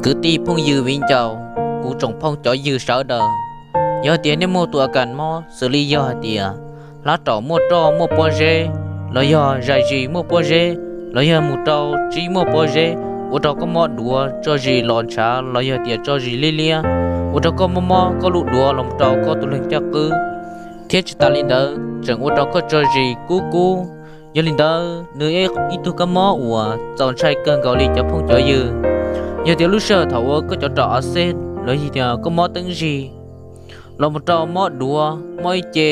Kwv tij phooj ywg viv ncaus, kuv tsoom phooj cov ywg sawv daws, yog tias nej muaj tus a kas mob xws li yog hais tias hlab raum muaj roj muaj pob zeb, los yog zais zis muaj pob zeb, los yog mus rau tsib muaj pob zeb, ua rau koj mob duav tso zis los ntshav los yog tias tso zis liab liab, ua rau koj mob mob koj lub duav los mus rau koj tus leeg caj qwb, thiab tsis tas li ntawd tseem ua rau koj tso zis kub kub. Yog li ntawd nws ib tug kab mob uas txaus ntshai kawg nkaus li cov phooj cov ywg. Yog tias lub sij hawm thaum uas koj cov raum a xeb los yog tias koj mob teeb zig los mus rau mob duav mob ib ce,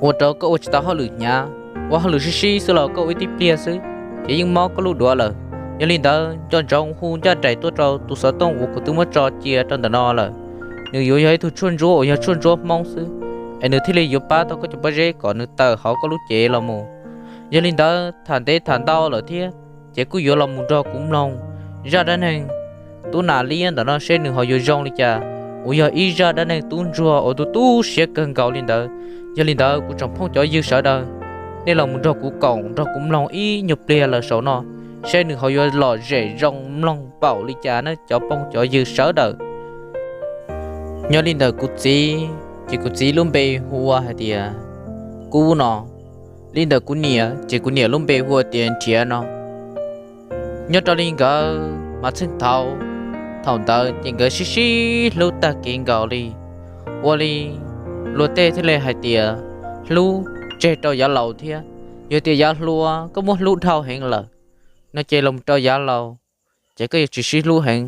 ua rau koj ua tsis tau hauj lwm hnyav, ua hauj lwm sib sib xwb los koj ua ib tib pliag xwb ces yeej mob koj lub duav lawm. Yog li ntawd nco ntsoov hu ncaj nraim tuaj rau tus xov tooj uas kuv twb muab tso cia rau ntawm no lawm. Nws yuav yog ib tug tshuaj ntsuab uas yog tshuaj ntsuab Hmoob xwb, es nws thiaj li yuav pab tau koj cov pob zeb kom nws tawm hauv koj lub cev los mus. Yog li ntawd tham ntev tham ntau lawm thiab, ces kuj yuav los mus nrog kuv mloog zaj dab neeg tub Nas Liab ntawm no seb nws ho yuav zoo li cas, uas yog ib zaj dab neeg tub ntsuag uas tu tu siab kawg nkaus li ntawd. Yog li ntawd kuv tsoom phooj cov ywg sawv daws, nej los mus nrog kuv koom nrog kuv mloog ib nyuag pliag lawm saum no, seb nws ho yuav lom zem zoo mloog npaum li cas na cov phooj cov ywg sawv daws. Nyob li ntawm kuv txiv, ces kuv txiv lub npe hu ua hais tias Kub no. Li ntawm kuv niam ces kuv niam lub npe hu ua tias Nrhiav no. Nyob rau li nkawd mas txheej thaud, thaum ntawd ces nkawd sib sib hlub tag kev nkaus li. Ua li luag tej thiaj li hais tias hlub tseg rau yav laus thiab. Yog tias yav hluas koj muab hlub dhau heev lawm no ces los rau yav laus ces koj yuav tsis sib hlub heev.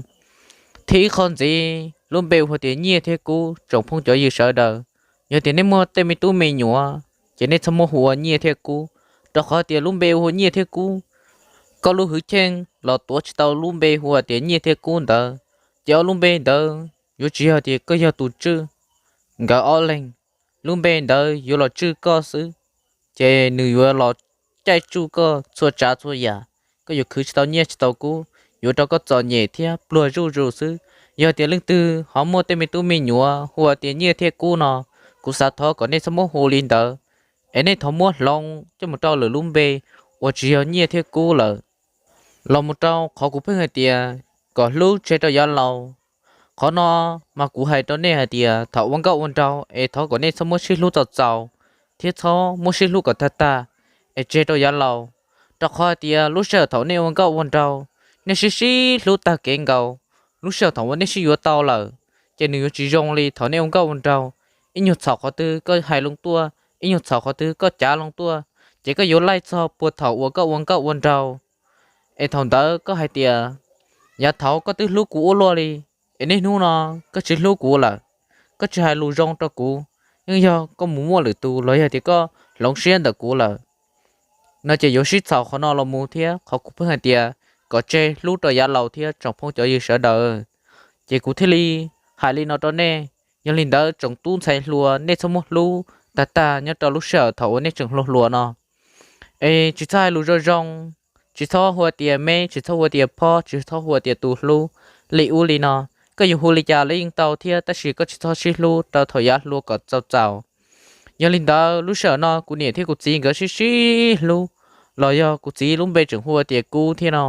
Thiab ib qho ntxiv lub npe hu ua tias Nyiaj thiab Kub, tsoom phooj cov ywg sawv daws, yog tias nej muaj tej me tub me nyuam ces nej txhob muab hu ua Nyiaj thiab Kub, rau qhov tias lub npe hu ua Nyiaj thiab Kub, koj lub hwj chim los tuav tsis tau lub npe hu ua tias Nyiaj thiab Kub ntawd, ces ob lub npe ntawd yuav tsis yog tias koj yog tus tswj nkawd ob leeg, lub npe ntawd yuav los tswj koj xwb, ces nws yuav los caij tsuj koj txhua tsav txhua yam, koj yuav khwv tsis tau nyiaj tsis tau kub, yuav rau koj txom nyem thiab pluag zuj zus xwb. Yog tias leej twg ho muaj tej me tub me nyuam hu ua tias Nyiaj thiab Kub no, kuv xav thov kom nej txhob muab hu li ntawd, es nej thov muab hloov coj mus rau lwm lub npe uas tsis yog Nyiaj thiab Kub lawm. Los mus rau qhov kuv pheej hais tias kom hlub tseg rau yav laus, qhov no mas kuv hais rau nej hais tias thaum ua nkauj ua nraug es thov kom nej txhob muab sib hlub txaus txaus, thiab txhob muab sib hlub kom tag tag, es tseg rau yav laus. Rau qhov hais tias lub sij hawm thaum nej ua nkauj ua nraug, nej sib sib hlub tag kev nkaus, lub sij hawm thaum uas nej sib yuav tau lawm, ces nws yuav tsis zoo li thaum nej ua nkauj ua nraug, ib nyuag txhaum qhov twg koj hais loo tuaj, ib nyuag txhaum qhov twg koj cav loo tuaj, ces koj yuav laij txog puag thaum uas koj ua nkauj ua nraug. Es thaum ntawd koj hais tias, yav thaud koj twb hlub kuv ua luaj li, es niaj hnub no koj tsis hlub kuv lawm, koj tsis hais lus zoo rau kuv, yeej yog koj mus muaj lwm tus los yog tias koj hloov siab ntawm kuv lawm. No ces yuav sib txhaum qhov no los mus thiab, qhov kuv pheej hais tias kom tseg hlub rau yav laus thiab tsoom phooj cov ywg sawv daws, ces kuv thiaj li hais li no rau nej. Yog li ntawd tsoom tub ntxhais hluas, nej txhob muab hlub tag tag nyob rau lub sij hawm thaum uas nej tseem hluas hluas no. Es tsis txhob hais lus zoo zoo, tsis txhob hu ua tias me, tsis txhob hu ua tias phob, tsis txhob hu ua tias tus hlub li ub li no. Koj yuav hu li cas los yeej tau thiab, tab sis koj tsis txhob sib hlub rau thaum yav hluas kom txaus txaus. Yog li ntawd lub sij hawm no kuv niam thiab kuv txiv nkawd sib sib hlub, los yog kuv txiv lub npe tseem hu ua tias Kub thiab no.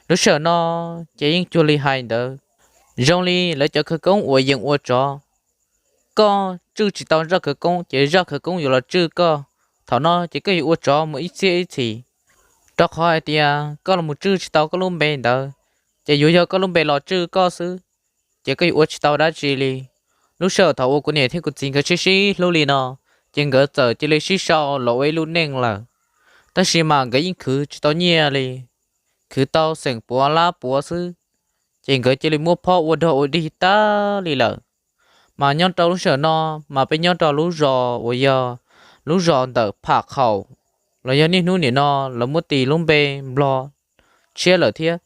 Lub sij hawm no ces yeej cuag li hais ntawd, zoo li lawv cov khawv koob uas yees ua tsov, koj tswj tsis tau zaj khawv koob ces zaj khawv koob yuav los tswj koj. Thaum no ces koj yuav ua tsov mus ib txhiab ib txhis, rau qhov hais tias koj los mus tswj tsis tau koj lub npe ntawd, ces yuav yog koj lub npe los tswj koj xwb, ces koj yuav ua tsis tau dab tsi li. Lub sij hawm thaum uas kuv niam thiab kuv txiv nkawd sib sib hlub li no, ces nkawd txawm cia li sib sau los ua ib lub neej lawm. Tab sis mas nkawd yeej khwv tsis tau nyiaj li, khwv tau xeem puav lab puav xwb, ces nkawd cia li muab phob ua dog ua dig tag li lawm. Mas nyob rau lub sij hawm no, mas peb nyob rau lub zos uas yog lub zos ntawm Pham Khaum, los yog niaj hnub nim no lawv muab tis lub npe Nplog tshiab lawm thiab.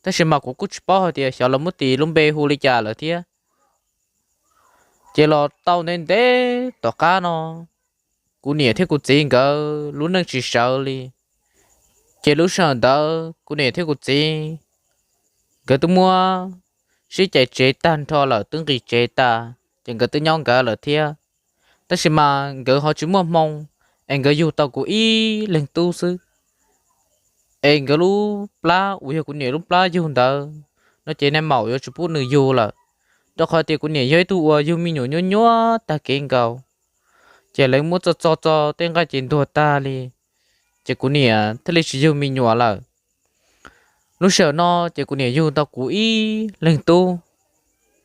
Tab sis mas kuv kuj tsis paub hais tias xyov lawv muab tis lub npe hu li cas lawm thiab. Ces los tau ntev ntev tom qab no, kuv niam thiab kuv txiv nkawd lub neej tsis sawv li. Ces lub sij hawm ntawd kuv niam thiab kuv txiv nkawd twb muab sib cais tsev tag nrho lawm, twb nqis tsev tas, ces nkawd twb nyob nkawd lawm thiab. Tab sis mas nkawd ho tsis muaj hmoo, es nkawd yug tau kuv ib leeg tub xwb. Es nkawd lub plab uas yog kuv niam lub plab yug ntawd, no ces nais maum yuav tsis pub nws yug lawm, rau qhov tias kuv niam yog ib tug uas yug me nyuam nyuaj nyuaj tag kev nkaus. Ces lawv muab txo txo txo tej nqaij ces ntuag tag li, ces kuv niam thiaj li tsis yug me nyuam lawm. Lub sij hawm no ces kuv niam yug tau kuv ib leeg tub.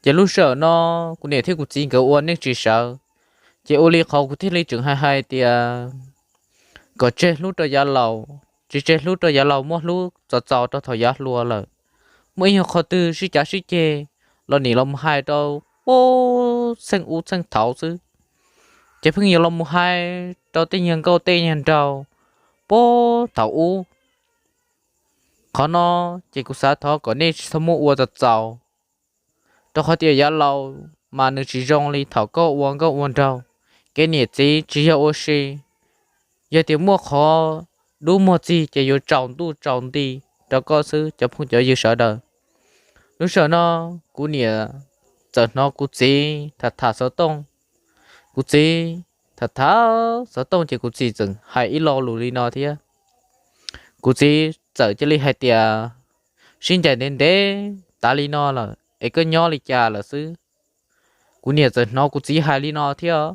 Ces lub sij hawm no kuv niam thiab kuv txiv nkawd ua neej tsis sawv, ces ua li qhov kuv thiaj li tseem hais hais tias kom tseg hlub rau yav laus, tsis tseg hlub rau yav laus muab hlub txaus txaus rau thaum yav hluas lawm. Muaj ib nyuag qhov twg sib cav sib ceg los nim los mus hais rau puag txheej ub txheej thaud xwb, ces pheej yuav los mus hais rau tej nyuag nkauj tej nyuag nraug puag thaum ub. Qhov no ces kuv xav thov kom nej tsis txhob muab ua txaus txaus, rau qhov tias yav laus mas nws tsis zoo li thaum koj ua nkauj ua nraug. Kev niam txiv tsis yog ua si, yog tias muaj qhov dub muag txig ces yuav tsaus ntuj tsaus nti rau koj xwb cov phooj cov ywg sawv daws. Lub sij hawm no kuv niam txawm hnov kuv txiv tham tham xov tooj. Kuv txiv tham tham xov tooj ces kuv txiv txawm hais ib lo lus li no thiab. Kuv txiv txawm cia li hais tias, sib ncaim ntev ntev tas li no lawm es koj nyob li cas lawm xwb? Kuv niam txawm hnov kuv txiv hais li no thiab,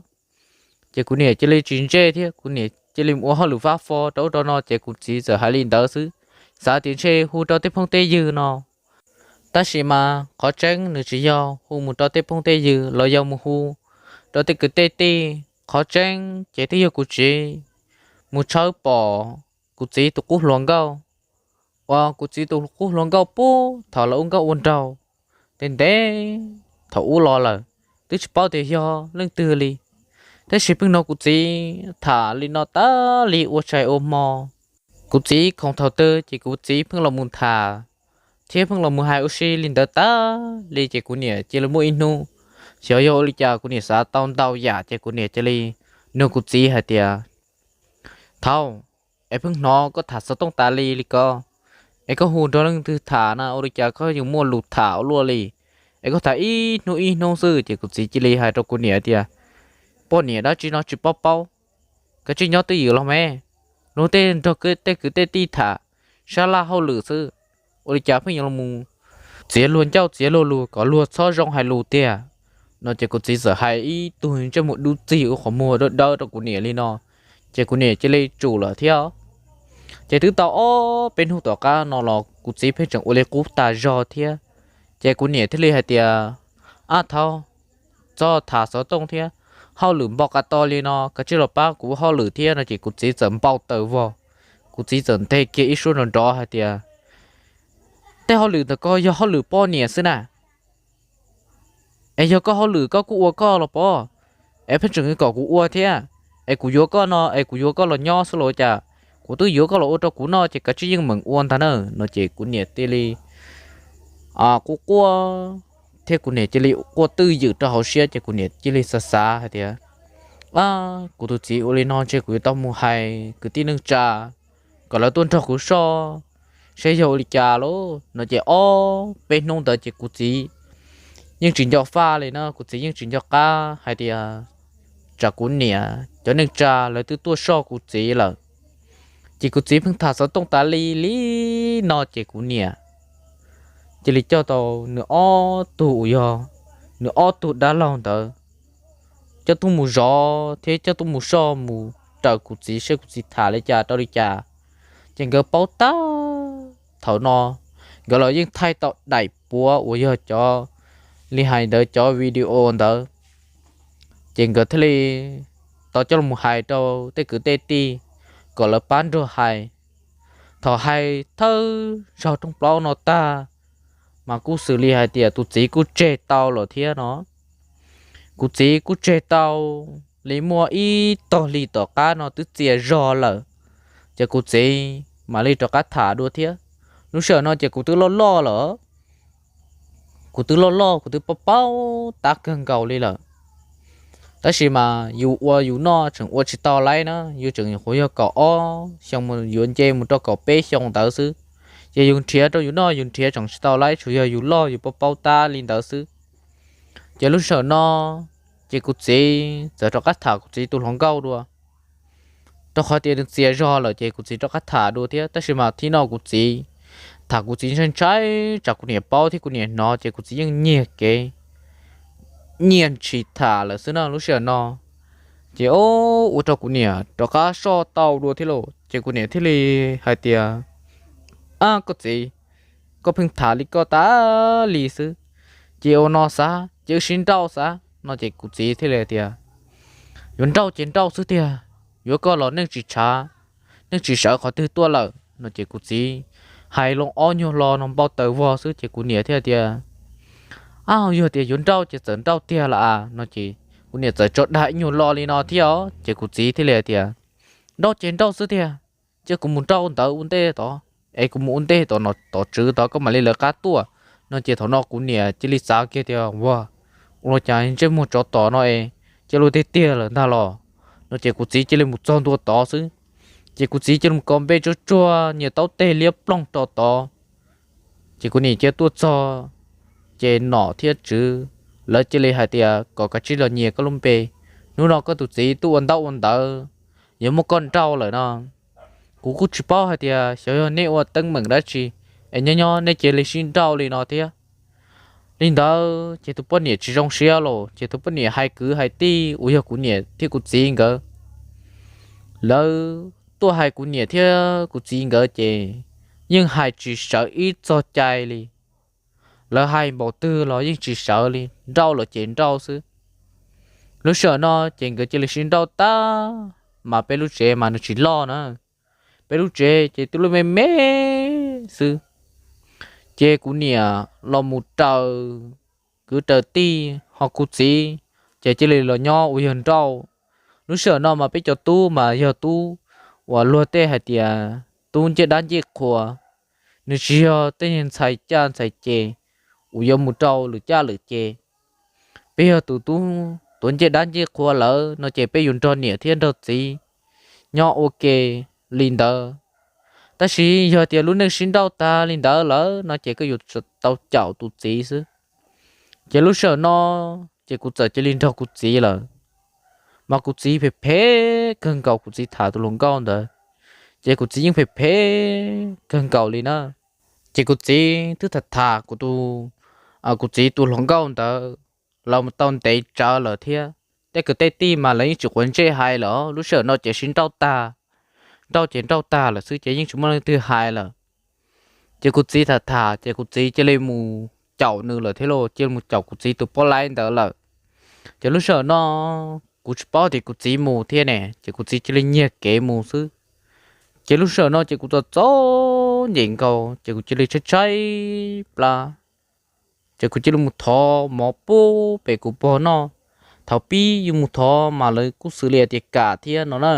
ces kuv niam cia li tsis ntsej thiab kuv niam cia li mus ua hauj lwm fab fo rau ub rau no ces kuv txiv txawm hais li ntawd xwb, xav tias ntshe hu rau tej phooj tej ywg no. Tab sis mas qhov tseeb nws tsis yog hu mus rau tej phooj tej ywg los yog mus hu rau tej kwv tej tij. Qhov tseeb ces twb yog kuv txiv mus tshawb pom kuv txiv tus qub hluas nkauj, uas kuv txiv tus qub hluas nkauj puag thaum lawv ua nkauj ua nraug ntev ntev thaum ub los lawm, twb tsis paub tias yog leej twg li. Tab sis pheej hnov kuv txiv tham li no tas li ua tshais ua hmo. Kuv txiv khoom thaum twg ces kuv txiv pheej los mus tham thiab pheej los mus hais ua si li ntawd tas li ces kuv niam cia li muaj ib hnub, xyov yog ua li cas kuv niam xav tau ntau yam ces kuv niam cia li nug kuv txiv hais tias, thaum, es pheej hnov koj tham xov tooj tas li li ko, es koj hu nrog leej twg tham na ua li cas koj yuav muaj lus tham ua luaj li, es koj tham ib hnub ib hnub xwb? Ces kuv txiv cia li hais rau kuv niam tias, poj niam dab tsi no tsis paub paub, koj tsis nyob twj ywm los me, luag tej nrog tej kwv tej tij tham sab laj hauj lwm xwb, ua li cas pheej yuav los txiav luag ncauj txiav luag lus kom luag txhob zoo hais lus tiag no. Ces kuv txiv txawm hais ib tug ntsej muag dub txig ua qhov muag dawb dawb rau kuv niam li no, ces kuv niam cia li tsum lawm thiab. Ces twb tau ob peb hnub tom qab no los kuv txiv pheej tseem ua li qub tas zog thiab. Ces kuv niam thiaj li hais tias, ab thaub, txhob tham xov tooj thiab, hauj lwm npau qas to li no, koj cia li los pab kuv hauj lwm thiab no. Ces kuv txiv txawm npau taws vog, kuv txiv txawm nthe kiag ib suab nrov nrov hais tias, tej hauj lwm ntawm koj yog hauj lwm poj niam xwb na, es yog koj hauj lwm koj kuj ua koj los pob, es pheej tseem kom kuv ua thiab, es kuv yuav koj no es kuv yuav koj los nyob xwb los cas? Kuv twb yuav koj los ua rau kuv noj ces koj tsis yeej meem ua ntag na no. Ces kuv niam cia li quaj quaj thiab kuv niam cia li quaj twj ywm rau hauv siab ces kuv niam cia li xav xav hais tias, ab, kuv tus txiv ua li no ntshe kuv yuav tau mus hais kwv tij neej tsa kom lawv tuaj nrog kuv soj saib yog ua li cas lauj no. Ces ob peb hnub ntawd ces kuv txiv yeej tsis nco faj li na, kuv txiv yeej tsis nco qab hais tias tsam kuv niam cov neej tsa lawv twb tuaj soj kuv txiv lawm. Ces kuv txiv pheej tham xov tooj tas li li no ces kuv niam cia li coj tau nws ob tug uas yog nws ob tug dab laug ntawd, coj tuaj mus zov thiab coj tuaj mus soj mus raws kuv txiv seb kuv txiv tham li cas rau li cas. Ces nkawd paub tag, thaum no nkawd los yeej thaij tau daim puav uas yog cov li hais ntawd cov video ntawd, ces nkawd thiaj li tau coj los hais rau tej kwv tej tij kom lawv pab nrog hais. Thaum hais thawj zaug rooj plaub no tag, mas kuj xws li hais tias tus txiv kuj tseg tau lawm thiab no. Kuv txiv kuj tseg tau li muaj ib tog hli tom qab no twb txias zog lawm, ces kuv txiv mam li rov qab tham dua thiab. Lub sij hawm no ces kuv twb loj loj lawm, kuv twb loj loj kuv twb paub paub tab kawg nkaus li lawm. Tab sis mas yus ua yus noj tseem ua tsis tau laib na, yus tseem nyuam qhuav yog kaum ob xyoo mus yuav nce mus rau kaum peb xyoo ntawd xwb. Ces yus nrhiav rau yus noj yus nrhiav tseem tsis tau laib, tsuas yog yus loj yus paub paub tab li ntawd xwb. Ces lub sij hawm no ces kuv txiv txawm rov qab tham kuv txiv tus hluas nkauj dua, rau qhov tias nws txias zog lawm ces kuv txiv rov qab tham dua thiab. Tab sis mas thib no kuv txiv tham kuv txiv ntshai ntshai tsam kuv niam paub thiab kuv niam hnov ces kuv txiv yeej nyiag kev nyiag ntshis tham lawm xwb na lub sij hawm no. Ces o, ua rau kuv niam rov qab soj tau dua thiab lauj. Ces kuv niam thiaj li hais tias, Ab koj txiv, koj pheej tham li koj tas li xwb, ces ua no xav ces wb sib nrauj xav no. Ces kuv txiv thiaj li tias, Yuav nrauj ces nrauj xwb tiag, yuav koj los neej tsis tshav, neej tsis sawv qhov twg tuaj lawm no. Ces kuv txiv hais loo ob nyuag lo no npau taws vog xwb ces kuv niam thiaj tias, Ab, yog tias yuav nrauj ces txawm nrauj tiag los as no. Ces kuv niam txawm tso dag ib nyuag lo li no thiab os. Ces kuv txiv thiaj li hais tias, Nrauj ces nrauj xwb tiag, cia kuv mus nrauj ntawd ua ntej tod, es kuv mus ua ntej tom no tom tswv tod koj mam li lawv qab tuaj no. Ces thaum no kuv niam cia li xav kiag tias, Ua, ua li cas ntsej muag tsov tom no es cia li tiag tiag lawm ntag los no. Ces kuv txiv cia li mus txog ntua tod xwb, ces kuv txiv cia li mus kos npe tsuag tsuag nyias taub teg liab ploog rau tod. Ces kuv niam cia li tuaj txog, ces nom thiab tswv lawv cia li hais tias, Kom kav tsij los nyias koj lub npe, hnub no koj tus txiv tuaj ua ntaub ua ntawv, yuav muab koj nrauj lawm no. Kuv kuj tsis paub hais tias xyov yog nej ua teeb meem dab tsi es nyob nyob nej cia li sib nrauj li no thiab. Li ntawd ces tus poj niam tsis zoo siab los ces tus poj niam hais kwv hais tij uas yog kuv niam thiab kuv txiv nkawd, lawv tuaj hais kuv niam thiab kuv txiv nkawd ces yeej hais tsis sawv ib txog cai li. Lawv hais npaum twg los yeej tsis sawv li, nrauj los ces nrauj xwb. Lub sij hawm no ces nkawd cia li sib nrauj tag, mas peb lub tsev mas nws tsis loj na, peb lub tsev ces twb lub me me xwb. Ces kuv niam los mus raws kwv raws tij ho kuv txiv, ces cia li los nyob uas yog nrauj. Lub sij hawm no mas peb cov tub mas yog tub uas luag tej hais tias tub ncej dab ncej qhua, nws tsis yog tej ntxhais caj ntxhais ces uas yuav mus rau lwm caj lwm ces. Peb yog tus tub tuav ncej dab ncej qhua lawm no ces peb yuav nrog niam thiab nrog txiv nyob ua ke li ntawd. Tab sis yog tias lub neej sib nrauj tag li ntawd lawm no ces koj yuav tau caum tus txiv xwb. Ces lub sij hawm no ces kuv txawm cia li nrog kuv txiv lawm. Mas kuv txiv phem phem kawg nkaus, kuv txiv tham tus hluas nkauj ntawd, ces kuv txiv yeej phem phem kawg nkaus li na. Ces kuv txiv twb tham tham kuv tus, kuv txiv tus hluas nkauj ntawd los tau ntev tsawv lawm thiab. Tej kwv tej tij mas lawv yeej tsis quav ntsej hais lawm, lub sij hawm no ces sib nrauj tag, nrauj ces nrauj tag lawm xwb ces yeej tsis muaj leej twg hais lawm. Ces kuv txiv tham tham ces kuv txiv cia li mus caum nws lawm thiab lauj, cia li mus caum kuv txiv tus poj laib ntawd lawm. Ces lub sij hawm no kuv tsis paub tias kuv txiv mus thiab ne, ces kuv txiv cia li nyiag kev mus xwb. Ces lub sij hawm no ces kuv txom txom nyem nkaus ces kuv cia li tshaib tshaib plab. Ces kuv cia li mus thov mov pub pem kuv pog noj. Thaum pib yus mus thov mas lawv kuj xws li tias kam thiab no na,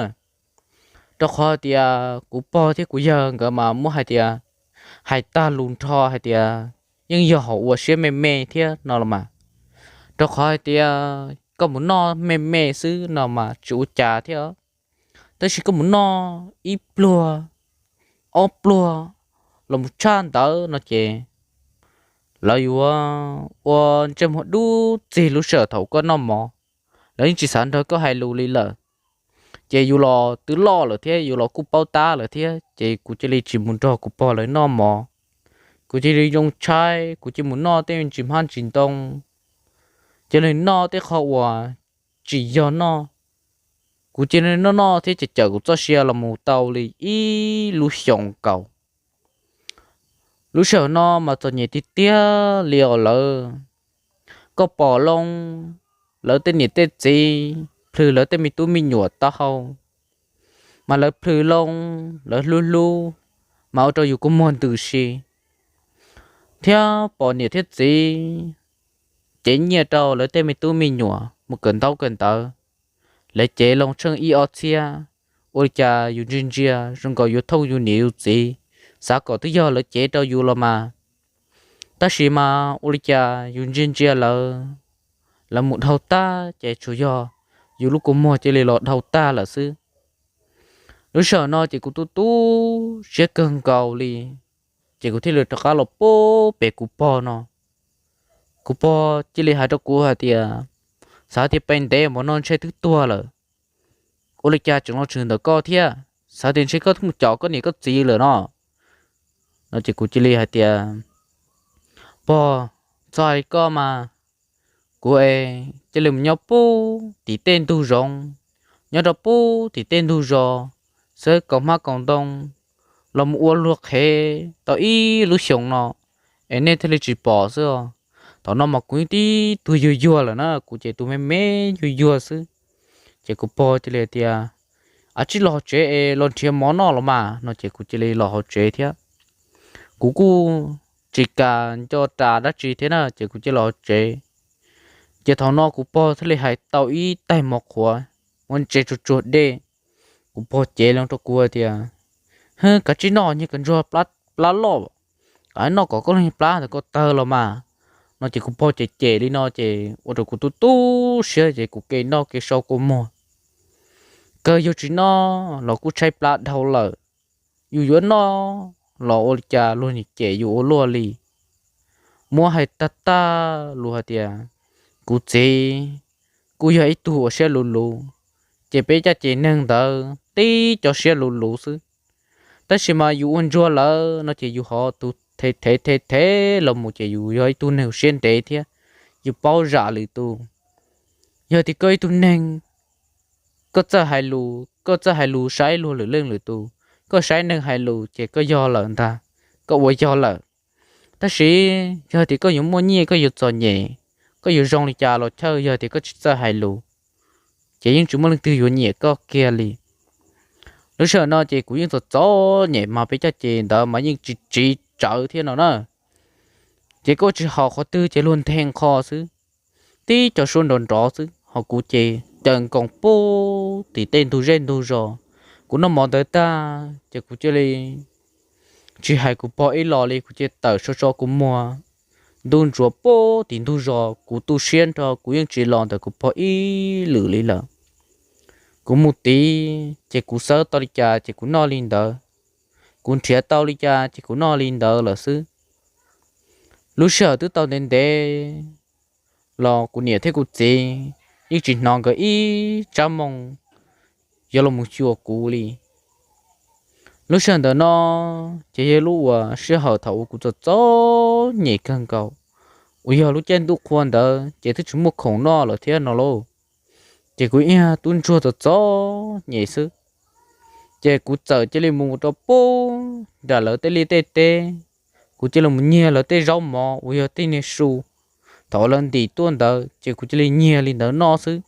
rau qhov hais tias kuv pog thiab kuv yawg nkawd mas muab hais tias, hais tag lus nrho hais tias yeej yog hom ua siab me me thiab no los mas, rau qhov hais tias koj mus noj me me xwb no mas tsis ua cas thiab, tab sis koj mus noj ib pluag ob pluag los mus tshaj ntawd no ces lawv yuav ua ntsej muag dub txig lub sij hawm thaum koj noj mov, lawv yeej tsis xav nrog koj hais lus li lawm. Ces yus los twb loj lawm thiab yus los kuj paub tab lawm thiab ces kuv cia li tsis mus nrog kuv pog lawv noj mov. Kuv cia li zoo tshaib, kuv cia li mus noj tej ntsis hmab ntsis ntoo, cia li noj tej qho uas tsis yog noj. Kuv cia li noj noj thiab ces cawm kuv txoj sia los mus tau li ib lub xyoos nkaus. Lub sij hawm no mas txom nyem tiag tiag li os lawv. Koj pom loo lawv tej niam tej txiv plhws lawv tej me tub me nyuam taub hau, mas lawv plhws loo, lawv hlub hlub, mas ua rau yus kua muag ntws si, thiab pom niam thiab txiv cev nyiaj rau lawv tej me tub me nyuam mus kawm ntaub kawm ntawv, lawv cev loo tsheej ib ob txhiab, ua li cas yus ntsia ntsia zoo nkaus yuav thooj yus niam yus txiv, xav kom twb yog lawv cev rau yus los mas. Tab sis mas ua li cas yus ntsia ntsia lawv, lawv mus dhau tag ces tsuas yog yus lub kua muag cia li los dhau tag lawm xwb. Lub sij hawm no ces kuv tu tu siab kawg nkaus li, ces kuv thiaj li rov qab los pub pem kuv pog no. Kuv pog cia li hais rau kuv hais tias, Xav tias pem ntev npaum no ntshe twb tuag lawm, ua li cas tseem los tshwm ntawm koj thiab? Xav tias ntshe koj twb mus caum koj niam koj txiv lawm no. No ces kuv cia li hais tias, pog, txhob hais li koj mas, kuv es cia li mus nyob pub tim tej ntug zoov, nyob rau pub tim tej ntug zos, xawb kaus hmab kaus ntoo, los mus ua luag qhev tau ib lub xyoos no, es nej thiaj li tsis pom xwb os. Thaum no mas kuv yeej tib tug yuag yuag lawm na, kuv ces tus me me yuag yuag xwb. Ces kuv pog cia li hais tias, a, tsij los hauv tsev es los nrhiav mov noj los mas. No ces kuv cia li los hauv tsev thiab. Kuv kuj tsis kam nco ras dab tsi thiab na, ces kuv cia li los hauv tsev. Ces thaum no kuv pog thiaj li hais tau ib taig mov qhuav, muab ntse tsuag tsuag dej. Kuv pog cev los rau kuv tias, hwb, kav tsij noj, nyiag kawg ntsuag plab loj, kav noj kom koj lub niag plab ntawd koj tawg los mas. No ces kuv pog cem cem li no ces ua rau kuv tu tu siab ces kuv ke noj ke sau kua muag. Kawg yog tsis noj los kuj tshaib plab dhau lawm, yus yuav noj los ua li cas luag nim cem yus ua luaj li. Muab hais tag tag lus hais tias, kuv txiv kuj yog ib tug uas siab luv luv, ces peb caj ces neeg ntawd tib co siab luv luv xwb. Tab sis mas yus ua ntsuag lawm no ces yus ho tus thev thev thev los mus ces yus yog ib tug neeg siab ntev thiab, yus paub zam lwm tus. Yog tias koj ib tug neeg, koj txawj hais lus, koj txawj hais lus saib luag lwm leej lwm tus, koj saib neeg hais lus ces koj yog lawm ntag, koj ua yog lawm. Tab sis yog tias koj yuav muaj nyiaj, koj yuav txom nyem, koj yuav zoo li cas los chawj, yog tias koj tsis txawj hais lus, ces yeej tsis muaj leej twg yuav nyiam koj kiag li. Lub sij hawm no ces kuv yeej txom txom nyem mas peb caj ces ntawd mas yeej tsis tsiv tsawv thiab no na. Ces koj tsis haum qhov twg ces luag nthe nqho xwb, tib co suab nrov nrov xwb, ho kuv ces caws nkoos pub tim tej ntug zej ntug zos. Kuv noj mov ntawd tag ces kuv cia li tsis hais kuv pog ib los li, kuv cia li tawm so so kuv muag ntu ntsuav pub tim ntug zos. Kuv tu siab nrho kuv yeej tsis los ntawm kuv pog ib lwm li lawm. Kuv mus tid ces kuv xawb tau li cas ces kuv noj li ntawd, kuv nrhiav tau li cas ces kuv noj li ntawd lawm xwb. Lub sij hawm twb tau ntev ntev los kuv niam thiab kuv txiv yeej tsis hnov nkawd ib tsab moo yuav los mus xyuas kuv li. Lub sij hawm ntawm no ces yog lub uas sij hawm thaum uas kuv txom txom nyem kawg nkaus, uas yog lub caij ntuj qhua ntawd ces twb tsis muaj khoom noj lawm thiab no lauj. Ces kuv ib tug ntsuag txom txom nyem xwb, ces kuv txawm cia li mus rau pub nram lawv tej liaj tej teb. Kuv cia li mus nyiag lawv tej zaub mov uas yog tej niag su, thaum lawv ntim tuaj ntawd ces kuv cia li nyiag li ntawd noj xwb.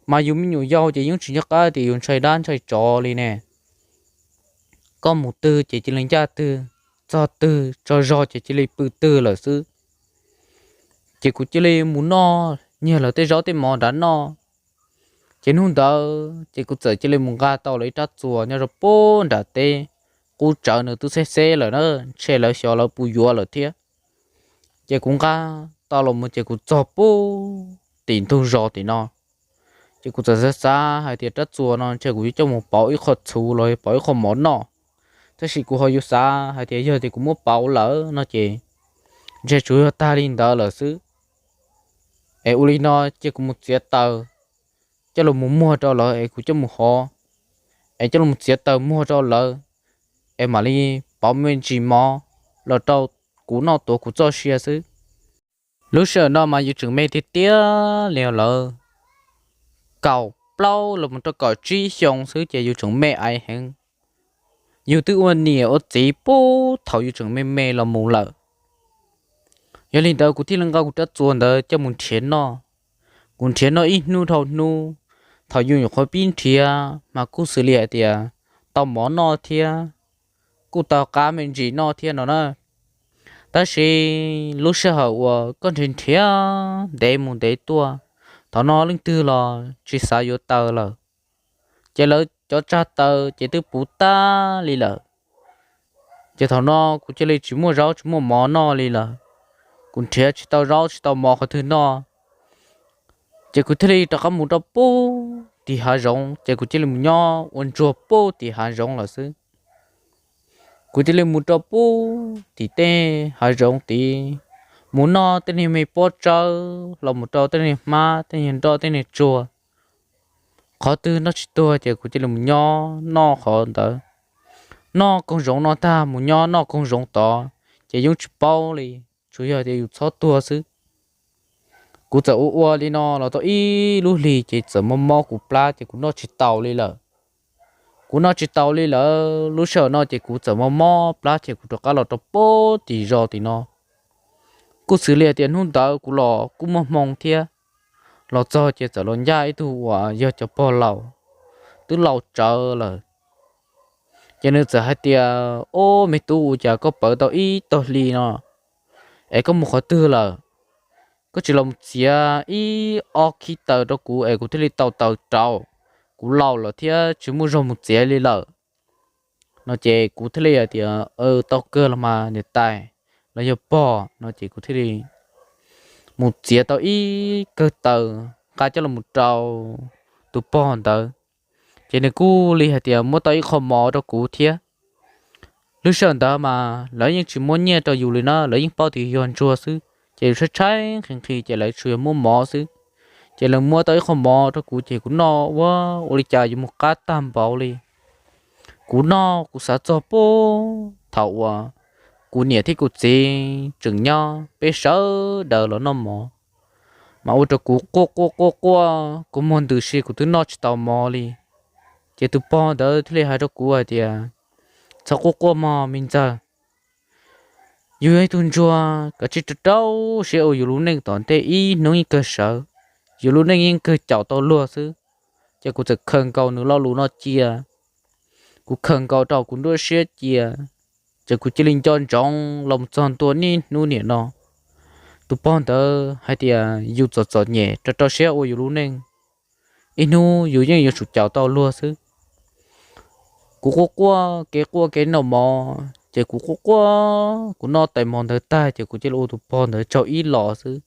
Mas yus me nyuam yaus ces yeej tsis nco qab tias yus ntshai dab ntshai tsov li ne. Koj mus twg ces cia li ncaj twg, txog twg tsaug zog ces cia li pw twg lawm xwb. Ces kuv cia li mus noj, nyiag lawv tej zaub tej mov nrad noj. Ces hnub ntawd ces kuv txawm cia li mus nqa tau lawv ib rab txuas nyob rau pub nram teb, qub tsawv nws twb xeb xeb lawm na, ntshe lawv xyov lawv puas yuav lawm thiab. Ces kuv nqa tau los mus ces kuv txog pub tim ntug zos tim no. Ces kuv txawm xav xav hais tias rab txuas no ntshe kuv yuav coj mus pauv ib qho txhuv los pauv ib qho mov noj. Tab sis kuv ho yuav xav hais tias yog tias kuv muab pauv lawm no ces ntshe tsuas yog tag li ntawd lawm xwb. Es ua li no ces kuv mus txiav taws coj los mus muag rau lawv es kuv coj mus hov, es coj los txiav taws muag rau lawv, es mam li pauv me ntsis mov los rau kuv noj tuav kuv txoj sia xwb. Lub sij hawm no mas yus tseem me tiag tiag li, lawv kaum plaub los mus rau kaum tsib xyoo xwb ces yus tseem me aiv heev. Yus twb ua niam ua txiv pub thaum yus tseem me me los mus lawm. Yog li ntawd kuv thiaj li nqa kuv rab txuas ntawd coj mus nrhiav noj. Kuv nrhiav noj ib hnub dhau hnub, thaum yus nyuam qhuav pib nrhiav mas kuj xws li hais tias tau mov noj thiab, kuj tau qab me ntsis noj thiab no na. Tab sis lub sij hawm uas koj nrhiav nrhiav ntev mus ntev tuaj, thaum no leej twg los tsis xav yuav taws lawm, ces lawv cov tsag taws ces twb puv tag li lawm. Ces thaum no kuv cia li tsis muaj zaub tsis muaj mov noj li lawm. Kuv nrhiav tsis tau zaub tsis tau mov qhov twg noj, ces kuv thiaj li rov qab mus rau pub tim hav zoov, ces kuv cia li mus nyob ua ntsuag pub tim hav zoov lawm xwb. Kuv cia li mus rau pub tim tej hav zoov tid, mus noj tej niag me pob tsawb los mus rau tej niag hmab tej niag nroj tej niag tsuag. Qhov twg noj tsis tuag ces kuv cia li mus nyob noj qhov ntawd. noj koog zoov no tag mus nyob noj koog zoov tod, ces yeej tsis paub li, tsuas yog tias yus txhob tuag xwb. Kuv txawm ua ua li no los tau ib lub hlis ces txawm mob mob kuv plab ces kuv noj tsis taus li lawm. Kuv noj tsis taus li lawm, lub sij hawm no ces kuv txawm mob mob plab ces kuv rov qab los rau pem tim zos tim no. Kuj xws li hais tias hnub ntawd kuv los kuj muaj hmoo thiab, los txog ces txawm los ncaj ib tug uas yog cov pog laus, twb laus tsawv lawm. Ces nws txawm hais tias, Ob, me tub, ua cas koj pawv tau ib tog hli no es koj mus qhov twg lawm? Koj tsis los mus txiav ib ob khib taws rau kuv es kuv thiaj li tau taws rau. Kuv laus lawm thiab tsis muaj zog mus txiav li lawm. No ces kuv thiaj li hais tias, Tau kawg los mas niam tais los yog pog. No ces kuv thiaj li mus txiav tau ib kawg taws nqa coj los mus rau tus pog ntawd. Ces nws kuj li hais tias muab tau ib qho mov rau kuv thiab. Lub sij hawm ntawd mas lawv yeej tsis muab nyiaj rau yus li na, lawv yeej paub tias yog ntsuag xwb, ces yus tshaib tshaib nqhis nqhis ces lawv tsuas yog muab mov xwb. Ces lawv muab tau ib qho mov rau kuv ces kuv noj ua, ua li cas yuav mus qab tag npaum li. Kuv noj kuv xav txog puag thaum uas kuv niam thiab kuv txiv tseem nyob, peb sawv daws los noj mov, mas ua rau kuv quaj quaj quaj quaj, kuv muag ntws si kuv twb noj tsis tau mov li. Ces tus pog ntawd thiaj li hais rau kuv hais tias, Txhob quaj quaj mog me ntxawg, yus yog ib tug ntsuag, kav tsij rau rau siab ua yus lub neej tom ntej, ib hnub yeej kawg sawv, yus lub neej yeej kawg caum tau luag xwb. Ces kuv txawm khaws nkaus nws lo lus no cia, kuv khaws nkaus rau kuv nruab siab cia, ces kuv cia li nco ntsoov los mus txog ntua niaj hnub niam no. Tus pog ntawd hais tias yus txom txom nyem rau rau siab ua yus lub neej, ib hnub yus yeej yuav tsum caum tau luag xwb. Kuv quaj quaj kev quaj kev noj mov, ces kuv quaj quaj, kuv noj tais mov ntawd tag ces kuv cia li ua tus pog ntawd tsaug ib los xwb.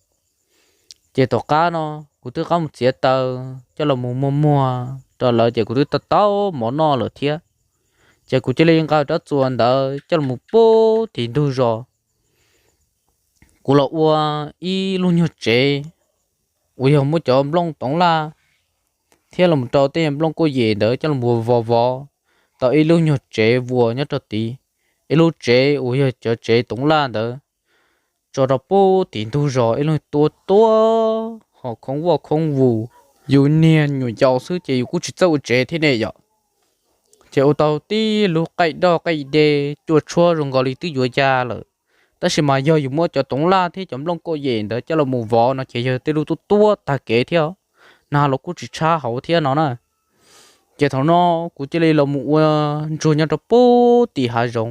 Ces tom qab no kuv twb rov qab mus txiav taws coj los mus muag muag rau lawv ces kuv twb tau tau mov noj lawm thiab. Ces kuv cia li nqa rab txuas ntawd coj los mus pub tim ntug zos. Kuv los ua ib lub nyuag tsev uas yog muab cov nplooj toov laj thiab los rau tej nplooj kuaj yem ntawd coj los vov vov tau ib lub nyuag tsev vuas nyob rau tid, ib lub tsev uas yog cov tsev toov laj ntawd tso rau pub tim ntug zos ib lub tua tuab ho khoob vuaj khoob vus, yus niag nyuam yaus xwb ces yus kuj tsis txawj ua tsev thiab ne yom. Ces ua tau tib lub qaij doj qaij de cua tshuab zoo nkaus li twb yuav ya lawm, tab sis mas yog yus muab cov toov laj thiab cov nplooj kuaj yem ntawd coj los mus vov no ces yog tej lub tuab tuab tag kev thiab, nag los kuj tsis tshab hauv thiab no na. Ces thaum no kuv cia li los mus ua ntsuag nyob rau pub tim hav zoov.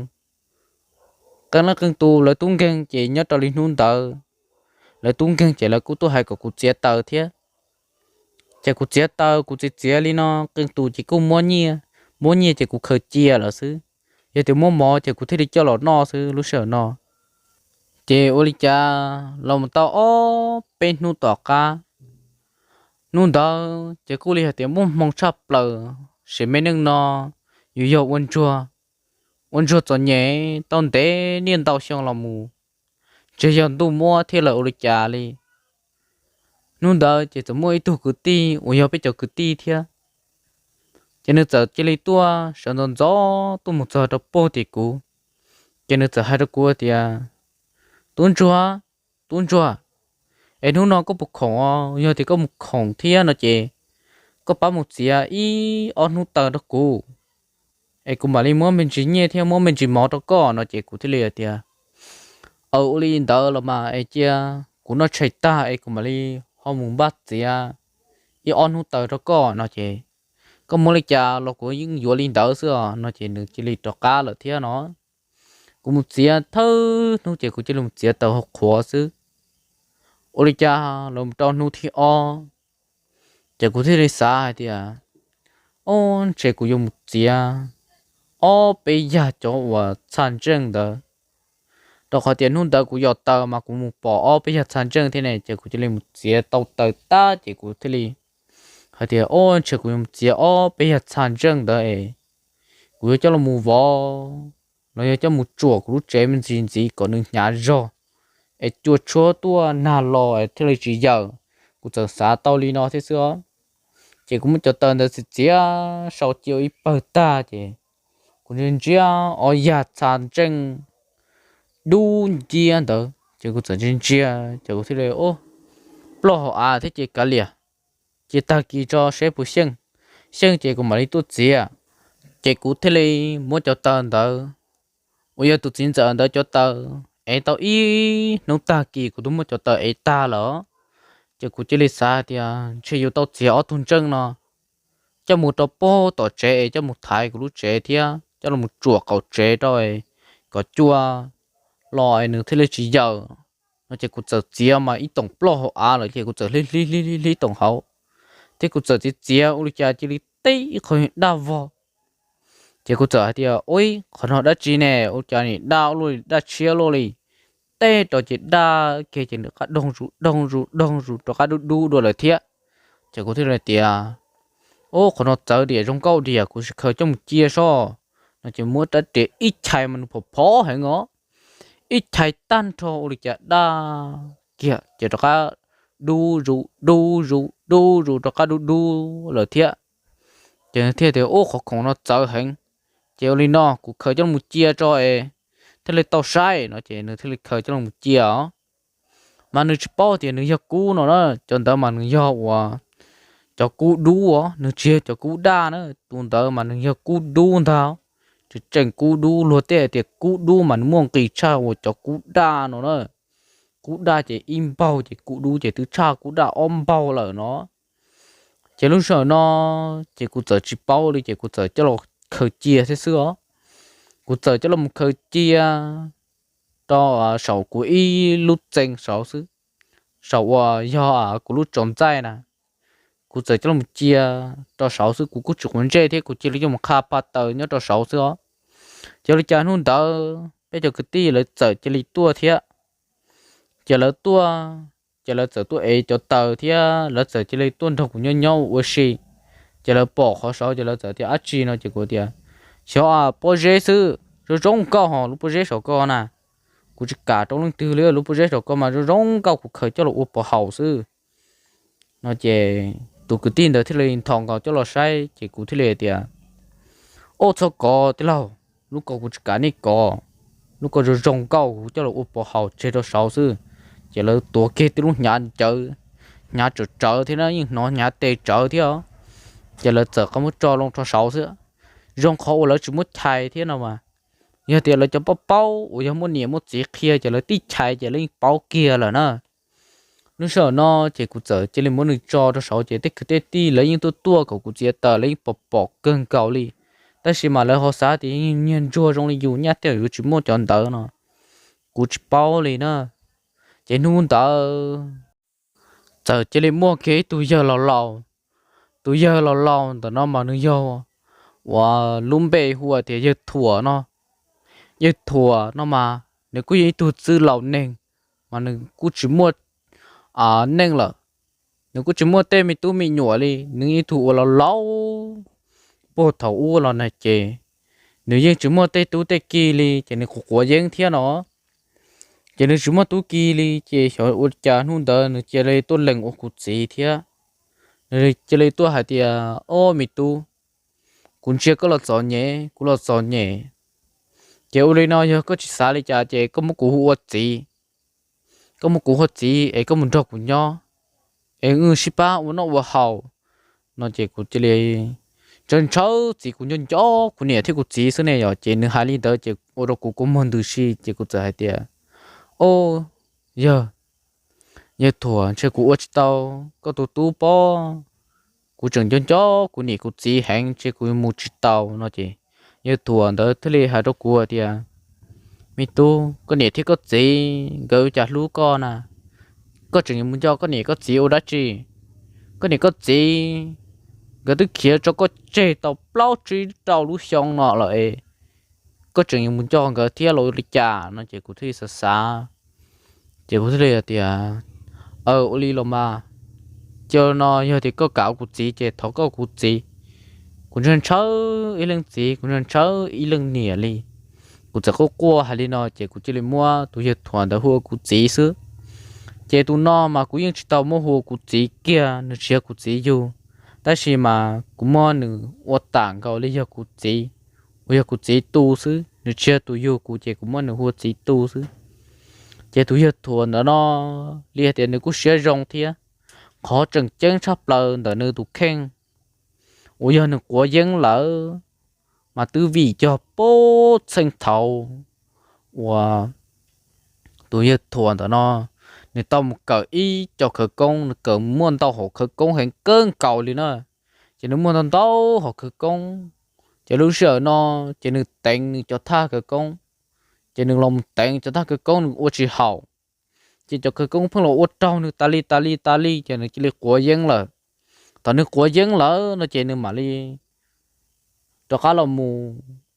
Qee leej qee tus lawv tub nkeeg ces nyob rau li hnub ntawd, lawv tub nkeeg ces lawv kuj tuaj hais kom kuv txiav taws thiab. Ces kuv txiav taws kuv txiav txiav li no, qee tus ces kuj muab nyiaj, muab nyiaj ces kuv khaws cia lawm xwb. Yog tias muab mov ces kuv thiaj li coj los noj xwb lub sij hawm no. Ces ua li cas los mus tau ob peb hnub tom qab, hnub ntawd ces kuj li hais tias muaj hmoo tshaj plaws, sim me neej no yus yog ua ntsuag, ua ntsuag txom nyem tau ntev niaj ntau xyoo los mus, tsis yog ntuj muab thiab lawm ua li cas li. Hnub ntawd ces txawm muaj ib tug kwv tij uas yog peb cov kwv tij thiab, ces nws txawm cia li tuaj sawv ntxov ntxov tuaj mus txog rau pug tim kuv. Ces nws txawm hais rau kuv tias, Tub ntsuag, tub ntsuag, es hnub no koj puas khoom? Yog tias koj mus khoom thiab no ces koj pab mus txiav ib ob hnub taws rau kuv, es kuv mam li muab me ntsis nyiaj thiab muab me ntsis mov rau koj no. Ces kuv thiaj li hais tias, Aws, ua li ntawd los mas es cia kuv noj tshais tag es kuv mam li ho mus npaj txiav ib ob hnub taws rau koj no ces koj muab li cas los kuv yeej yuav li ntawd xwb os no. Ces nws cia li rov qab lawm thiab no. Kuv mus txiav thawj hnub ces kuv cia li mus txiav taws hauv qhuav xwb. Ua li cas los rau hnub thib ob, ces kuv thiaj li xav hais tias, Ob, ntshe kuv yuav mus txiav ob peb yag cov uas txha ntseej ntawd, rau qhov tias hnub ntawd kuv yos taws mas kuv mus pom ob peb yag txha ntseej thiab ne. Ces kuv cia li mus txiav tau taws tag ces kuv thiaj li hais tias, Ob, ntshe kuv yuav mus txiav ob peb yag txha ntseej ntawd es kuv yuav coj los mus vov los yog coj mus tsuam kuv lub tsev me ntsis ntxiv kom nws hnyav zog es cua tshuab tuaj nag los thiaj li tsis yawm. Kuv txawm xav tau li no thiab xwb os. Ces kuv muab cov taws ntawd txiav txiav sau cia ua ib pawg tag ces kuv ntsia ntsia ob yag txha ntseej dub nciab ntawd ces kuv txawm ntsia ntsia ces kuv thiaj li ua plaub hau av thiab ces kav liam, cia tag kis tso seb puas xyeej, xyeej ces kuv mam li tuaj txiav. Ces kuv thiaj li muab cov taws ntawd uas yog tus txiv ntxawm ntawd cov taws ev tau ib hnub tag kis kuv twb muab cov taws ev tag lawm. Ces kuv cia li xav hais tias ntshe yuav tau txiav ob tug ntseej no coj mus rau pem tom tsev es coj mus thaiv kuv lub tsev thiab coj los tsuam qaum tsev rau kom cua los es nws thiaj li tsis yaws no ces kuv txawm txiav mas ib toom plaub hau av lawm ces kuv txawm hlib hlib hlib hlib toom hauv thiab kuv txawm txiav txiav ua li cas cia li teb ib qho daj vog. Ces kuv txawm hais tias ua qhov no dab tsi ne, ua cas nim daj ua luaj li, daj tshiab luaj li. Teb rau ces daj kiag ces nws rov qab doog zus doog zus doog zus rov qab dub dub dua lawm thiab. Ces kuv thiaj li tias ua qhov no txawv diam zoo nkauj diam, kuv sim khaws coj mus cia sob no ces muab rab riam ib chais mas nws phom phov heev os, ib chais tag nrho ua li cas daj kiag ces rov qab dub zus dub zus dub zus rov qab dub dub lawm thiab. Ces nws thiaj tias ua qhov khoom no txawv heev, ces ua li no kuv khaws coj los cia tso es thiaj li tau saib no ces nws thiaj li khaws coj los cia os. Mas nws tsis paub tias nws yog kub no na, cov ntawd mas nws yog uas cov kub dub os, nws tsis yog cov kub daj na, tus ntawd mas nws yog kub dub ntag. Tseem tseem kub dub, luag tej hais tias kub dub mas nws muaj nqis tshaj uas cov kub daj no na. Kub daj ces ib npaug ces kub dub ces twb tshaj kub daj ob npaug lawm no. Ces lub sij hawm no ces kuv txawm tsis paub li ces kuv txawm coj los khaws cia thiab xwb os. Kuv txawm coj los khaws cia rau saum kuv ib lub txee saud xwb, saum uas yog kuv lub tsaus ntxaij na. Kuv txawm coj los cia rau saud xwb, kuv kuj tsis quav ntsej thiab kuv cia li coj mus qha pa taws nyob rau saud xwb os. Ces ua li cas hnub ntawd peb cov kwv tij lawv txawm cia li tuaj thiab. Ces lawv tuaj, ces lawv txawm tuaj ev cov taws thiab lawv txawm cia li tuaj nrog kuv nyob nyob ua si. Ces lawv pom qhov saud ces lawv txawm tias dab tsi no ces kuv tias xyov pob zeb xwb, zoo zoo nkauj hos lub pob zeb saum ko na. Kuv tsis kam rau leej twg li, lub pob zeb saum ko mas zoo zoo nkauj, kuv khaws coj los ua pov haum xwb no. Ces tus kwv tij ntawd thiaj li nthos nkaus coj los saib ces kuv thiaj li tias ua txhob kov tij laug, lub ko kuv tsis kam nej kov, lub ko zoo zoo nkauj kuv coj los ua pov haum tseg rau saud xwb. Ces lawv tuav kiag tib lub hnyav ncawv, hnyav tsawv tsawv thiab na, yeej hnov hnyav tes tsawv thiab. Ces lawv txawm qhov muab tso loo rau saud xwb, zoo qhov uas lawv tsis muab chais thiab no mas. Yog tias lawv cov paub paub uas yog muaj niam muaj txiv qhia ces lawv tib chais ces lawv yeej paub kiag lawm na. Lub sij hawm no ces kuv txawm cia li muab nws tso rau saud ces tej kwv tej tij lawv yeej tuaj tuaj kom kuv txiav taws, lawv yeej pom pom kawg nkaus li. Tab sis mas lawv ho xav tias nyiag ntsuag zoo li yus nyaj tej yuav tsis muaj cov ntawd no, kuv tsis paub li na. Ces hnub ntawd txawm cia li muaj kiag ib tug yawg laus laus. Tus yawg laus laus ntawm no mas nws yog uas lub npe hu tias yawg Thuam no. Yawg Thuam no mas nws kuj yog ib tug txwj laus neeg, mas nws kuj tsis muaj neej lawm. Nws kuj tsis muaj tej me tub me nyuam li, nws ib tug uas laus laus puag thaum ub los na ces nws yeej tsis muaj tej tub tej ki li ces nws quav quav yeeb thiab no. Ces nws tsis muaj tub ki li ces xyov ua cas hnub ntawd nws cia li tuaj lees ua kuv txiv thiab. Nws cia li tuaj hais tias ob me tub, kuv ntsia koj los txom nyem kuv los txom nyem, ces ua li no yog koj tsis xav li cas ces koj muab kuv hu ua txiv. Koj muab kuv hu ua txiv es koj mus nrog kuv nyob es wb sib pab ua noj ua haus no ces kuv cia li ntshaw ntshaw txiv, kuv nco nco kuv niam thiab kuv txiv xwb ne yom. Ces nws hais li ntawd ces ua rau kuv kua muag ntws si ces kuv txawm hais tias ob, yawg, yawg Thuam, ntshe kuv ua tsis tau koj tus tub pob. Kuv tseem nco nco kuv niam kuv txiv heev, ntshe kuv mus tsis tau no ces yawg Thuam ntawd thiaj li hais rau kuv tias me tub, koj niam thiab koj txiv nkawd ua cas hlub koj na. Koj tseem yuav mus nco koj niam koj txiv ua dab tsi? Koj niam koj txiv nkawd twb khiav tso koj tseg tau plaub tsib rau lub xyoo no lawm es koj tseem yuav mus nco nkawd thiab los li cas no ces kuv thiaj li xav xav. Ces kuv thiaj li hais tias aw, ua li los mas, cia no yog tias koj kam ua kuv txiv ces thov koj ua kuv txiv. Kuv ntshaw ntshaw ib leej txiv, kuv ntshaw ntshaw ib leej niam li. Kuv txawm quaj quaj hais li no ces kuv cia li muab tus yawg Thuam ntawd hu ua kuv txiv xwb. Ces tus no mas kuv yeej tsis tau muab hu ua kuv txiv kiag, nws tsis yog kuv txiv yug, tab sis mas kuv muab nws ua tam nkaus li yog kuv txiv, uas yog kuv txiv tu xwb, nws tsis yog tus yug kuv ces kuv muab nws hu ua txiv tu xwb. Ces tus yawg Thuam ntawm no li hais tias nws kuj siab zoo thiab, qhov tseem ceeb tshaj plaws ntawm nws tus kheej uas yog nws quav yeeb lawm mas twb vim cog pub txheej thaud uas tus yawg Thuam ntawm no nws tau mus kawm ib co khawv koob, nws kawm muaj ntau hom khawv koob heev kawg nkaus li na. Ces nws muaj ntau ntau hom khawv koob, ces lub sij hawm no ces nws teev nws cov thaj khawv koob, ces nws los mus teev cov thaj khawv koob nws ua tsis haum, ces cov khawv koob pheej los ua raug nws tas li tas li tas li ces nws cia li quav yeeb lawm. Thaum nws quav yeeb lawm no ces nws mam li rov qab los mus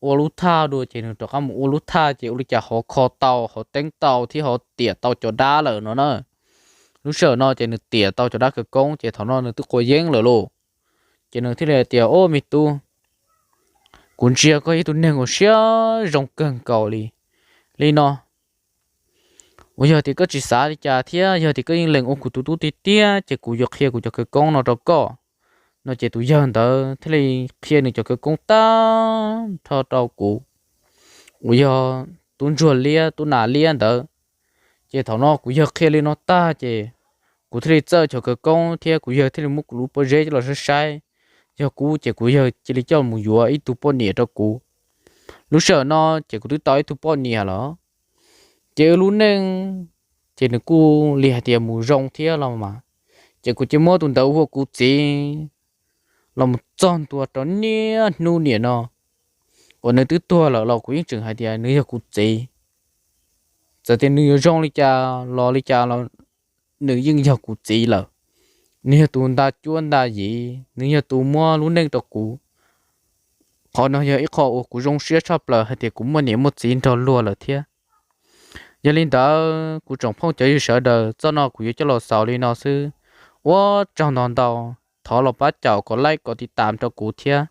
ua lub thaj dua, ces nws rov qab mus ua lub thaj ces ua li cas ho kho tau, ho teeb tau thiab ho tiam tau cov dab lawm no na. Lub sij hawm no ces nws tiam tau cov dab khawv koob ces thaum no nws twb quav yeeb lawm lauj. Ces nws thiaj li hais tias, Au me tub, kuv ntsia koj ib tug neeg uas siab zoo kawg nkaus li, li no, uas yog tias koj tsis xav li cas thiab yog tias koj yeej lees ua kuv tus tub tiag tiag ces kuv yuav qhia kuv cov khawv koob no rau koj. No ces tus yawg ntawd thiaj li qhia nws cov khawv koob tag nrho rau kuv, uas yog tub ntsuag liab tub nas liab ntawd. Ces thaum no kuv yawg qhia li no tag ces kuv thiaj li txawj cov khawv koob thiab kuv yawg thiaj li muab kuv lub pob zeb coj los saib saib, yog kub ces kuv yawg cia li coj mus yuav ib tug poj niam rau kuv. Lub sij hawm no ces kuv twb tau ib tug poj niam lawm, ces wb lub neej ces nws kuj li hais tias mus zoo thiab los mas, ces kuv cia muab tus ntawd hu ua kuv txiv los mus txog ntua rau niaj hnub niam no uas nws twb tuag lawm los kuv yeej tseem hais tias nws yog kuv txiv. Txawm tias nws yuav zoo li cas los li cas los nws yeej yog kuv txiv lawm. Nws yog tus nta cuab nta yiv, nws yog tus muab lub neej rau kuv. Qhov no yog ib qho uas kuv zoo siab tshaj plaws hais tias kuv muaj niam muaj txiv nrog luag lawm thiab. Yog li ntawd kuv tsoom phooj cov ywg sawv daws, zaj no kuv yuav coj los xaus li no xwb. Ua tsaug ntau ntau, thov los pab caum kom like kom tiv tam rau kuv thiab.